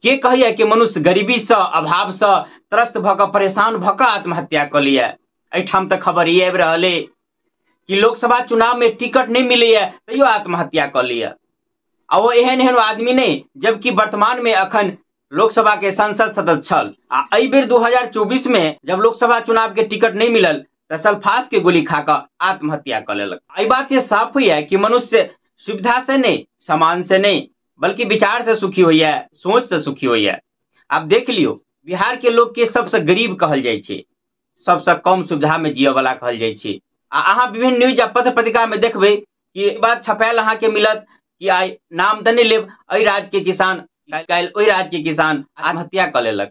के कहैया कि मनुष्य गरीबी से, अभाव से त्रस्त भऽ कऽ, परेशान भऽ कऽ आत्महत्या कऽ लिया। एहिठाम तऽ खबर ई आबि रहल अइ कि लोकसभा चुनाव में टिकट नहीं मिलैया तैयो आत्महत्या कऽ लिया। आ ओ एहन एहन आदमी नहीं, जबकि वर्तमान में अखन लोकसभा के संसद सदस्य छल। आ एहि बेर 2024 में जब लोकसभा चुनाव के टिकट नहीं मिलल तऽ सल्फास के गोली खा कऽ आत्महत्या कऽ लेलक। एहि बात से साफ होइया कि मनुष्य सुविधा से नहीं, सामान से नहीं, बल्कि विचार से सुखी होइया, सोच से सुखी होइया। आब देख लियौ, बिहार के लोग के सबसे गरीब कहल जाइ छै, सबसे कम सुविधा में जियऽ वाला कहल जाइ छै। आ अहाँ विभिन्न न्यूज आ पत्र पत्रिका में देखबै कि ई बात छपायल अहाँ के मिलत कि आइ नाम तऽ नहि लेब, एहि राज्य के किसान काल्हि ओहि राज्य के किसान आत्महत्या कऽ लेलक।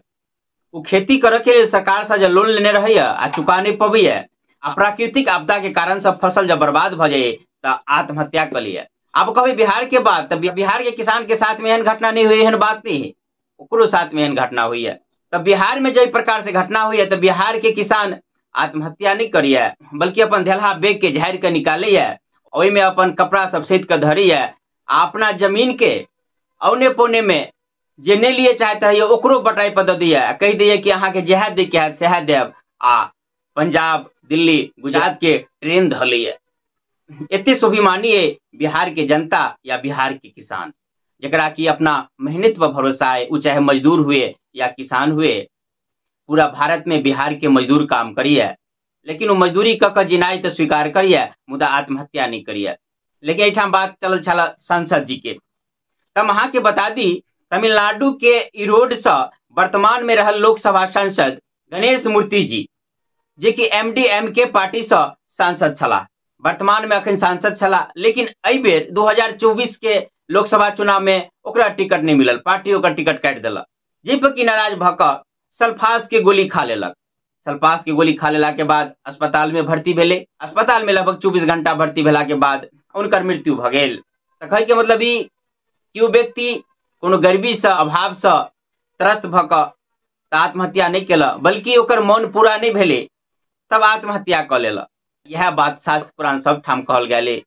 ओ खेती करऽ के लेल सरकार से जे लोन लेने रहैया आ चुका नहि पबैया, आ प्राकृतिक आपदा के कारण से फसल जब बर्बाद भऽ जाइए तऽ आत्महत्या कऽ लिया। आब कहबै बिहार के बात, तऽ बिहार के किसान के साथ में एहन घटना नहीं हुई, एहन बात नहीं है, ओकरो साथ में एहन घटना हुई है। तऽ बिहार में जाहि प्रकार से घटना हुई है तऽ बिहार के किसान आत्महत्या नहीं करिए, बल्कि अपन धेलहा बेग के झाड़ि के निकालैया, ओहिमे अपन कपड़ा सब सैत के धरैया, आ अपना जमीन के औने पौने में जे नहीं लिए चाहैत रहैया ओकरो बटाई पर दऽ दैया, कहि दैया कि अहाँके जएह दैके हैत सएह देब, आ पंजाब, दिल्ली, गुजरात के ट्रेन धऽ लैया। एते स्वाभिमानी है बिहार के जनता या बिहार के किसान, जकरा कि अपना मेहनत पर भरोसा है, उ चाहे मजदूर हुए या किसान हुए। पूरा भारत में बिहार के मजदूर काम करिए, लेकिन वो मजदूरी कऽ कऽ जिनाइ तऽ स्वीकार करिए, मुदा आत्महत्या नहीं करिए। लेकिन एहिठाम बात चलल छल सांसद जी के, तब हम अहाँके बता दी तमिलनाडु के इरोड से वर्तमान में रहल लोकसभा सांसद गणेश मूर्ति जी, जे कि एमडीएमके पार्टी से सांसद छलाह, वर्तमान में अखन सांसद छलाह, लेकिन एहि बेर 2024 के लोकसभा चुनाव में ओकरा टिकट नहीं मिलल, पार्टी ओकर टिकट काटि देलक, जाहि पर कि नाराज भऽ कऽ सल्फास के गोली खा लेलक। सल्फास के गोली खा लेला के बाद अस्पताल में भर्ती भेलै, अस्पताल में लगभग 24 घंटा भर्ती भेला के बाद हुनकर मृत्यु भऽ गेल। तऽ कहै के मतलब ई कि ओ व्यक्ति कोनो गरीबी से, अभाव से त्रस्त भऽ कऽ तऽ आत्महत्या नहि केलक, बल्कि ओकर मन पूरा नहि भेलै तब आत्महत्या कऽ लेलक। इएह बात शास्त्र पुराण सब ठाम कहल गेल अइ,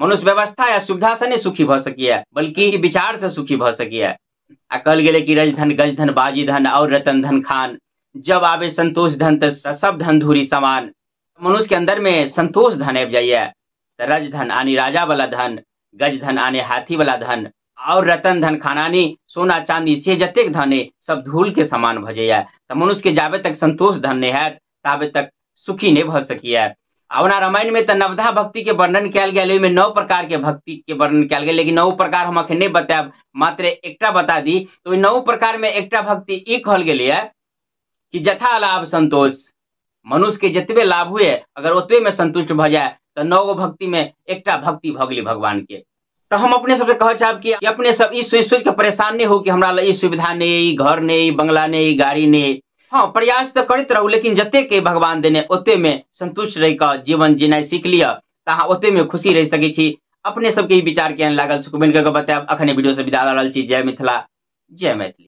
मनुष्य व्यवस्था या सुविधा से नहि सुखी भऽ सकैए, बल्कि विचार से सुखी भऽ सकैए। आ कहल गेलै कि रजधन गजधन बाजी धन और रतन धन खान, जब आबे संतोष धन तऽ सब धन धूरी समान। मनुष्य के अंदर में संतोष धन आबि जाइए तऽ रजधन आनी राजा वाला धन, गजधन आने हाथी वाला धन, और रतन धन खानानी सोना चांदी से जतेक धन है सब धूल के समान भऽ जाइए। तऽ मनुष्य के जाबे तक संतोष धन नहीं हैत ताबे तक सुखी नहीं भऽ सकैए। आ ओना रामायण में तऽ नवधा भक्ति के वर्णन कयल गेल, ओहिमे 9 प्रकार के भक्ति के वर्णन कयल गेल, लेकिन 9 प्रकार हम अखन नहि बतायब, मात्र एकटा बता दी। तऽ ओहि 9 प्रकार में एकटा भक्ति ई कहल गेलैए कि जथा लाभ संतोष, मनुष्य के जतबे लाभ हुए अगर ओतबे में संतुष्ट भऽ जाय तऽ 9 गो भक्ति में एकटा भक्ति भऽ गेलै भगवान के। तऽ हम अपने सबसे कहऽ चाहब कि अपने सब ई सोचि सोचि के परेशान नहि हो कि हमरा लग ई सुविधा नहि, ई घर नहि, ई बंगला नहि, ई गाड़ी नहि। हाँ, प्रयास तऽ करैत रहू, लेकिन जतेक के भगवान देने ओते में संतुष्ट रहि कऽ जीवन जीनाइ सीख लिअ तऽ अहाँ ओते में खुशी रहि सकै छी। अपने सबके ई विचार केहन लागल से कमेंट कऽ के बतायब। अखने वीडियो से विदा लऽ रहल छी। जय मिथिला, जय मैथिली।